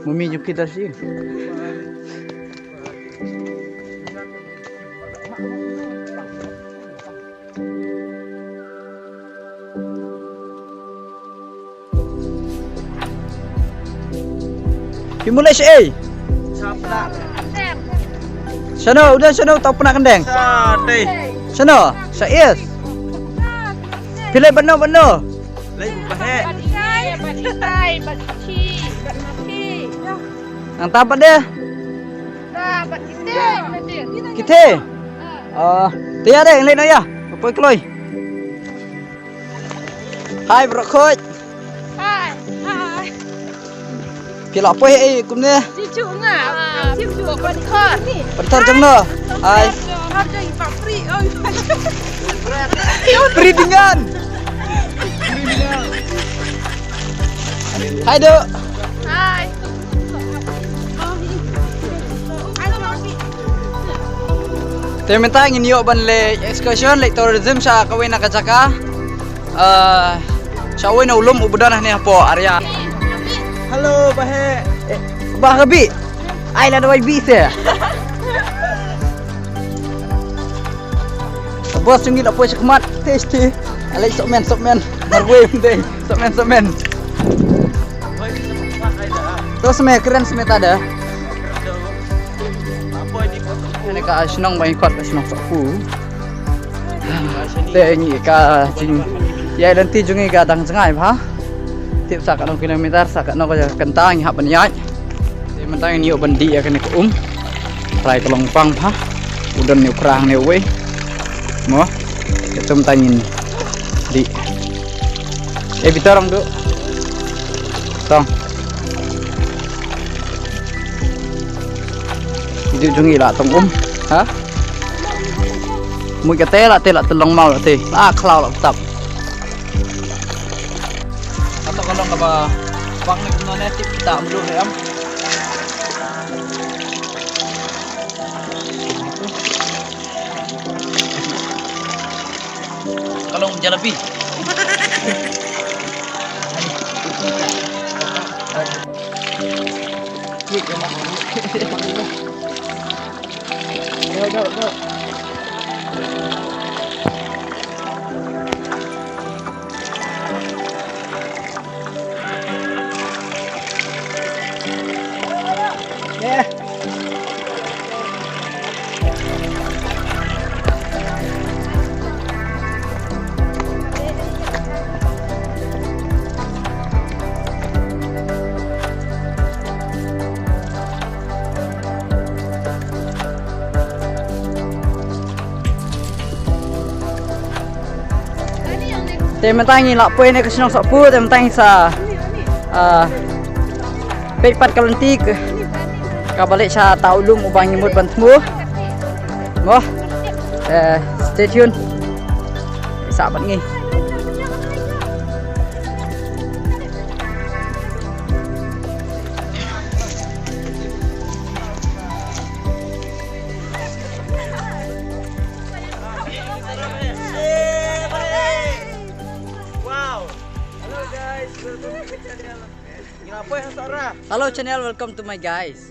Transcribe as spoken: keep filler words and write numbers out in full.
Mummy jong ki tar shi. Ki mulai shi ei. Shano, udah shano tau pernah kendeng. Shano, sha is. Pilih beno beno. Lai u bahek. Nang tabat deh. Kita. Oh, tiada yang lain ya. Apa keloi? Hai bro khoi. Hai. Hai. Phi la poi ei kumne? Ji chu nga. Ji chu ban khot. Pynthor jong no. Hai. Pynthor jong i pa pri. Oi. Pri dengan. Hai do. Hai. Te mynta ngin ïoh ban leh excursion, leh tourism sha kawei na ka jaka. Ah, sha wei na u lum u ba don hangne hapoh area. Hello, Bah. Eh, Bah Rabi. Ai la dawai bi se. Boss jong ngi la poi sha khmat. Test. Alai sokmen, sokmen. Marwei mdei. Sokmen, sokmen. To seme kren seme tada. Kane ka shnong ba ngi khot ka shnong Sohphu. Te ngi ka jingïaid lynti jong ngi ka dang jngai bha. Tip sa katno kilometer, sa katno ka kynta ngi hap ban ïaid. Te mynta ngin ïoh ban dih ïa kane ka um. Trai ka long pang bha. U don ne u khrang ne uwei. Mo. Ito mynta ngin dih. Eh, bitar ong du. Tong. Ju jong i la tong um. Ha? Mui kate la te la te long mau la te. La khlaw la tap. Kato ka long kaba pang ni kumno ne tip kita mlu ne am. Ka long jalebi. Go, go, go. Te mynta ngi la poi ne ka shnong Sohphu, te mynta ngi sa, ah, peit pat ka lynti ka, kaba leit sha ta u lum uba ngi mut ban thmu. Mo. Eh, stay tuned. Sa bad ngi. Wow. Hello guys, welcome to my channel. Hello channel, welcome to my guys.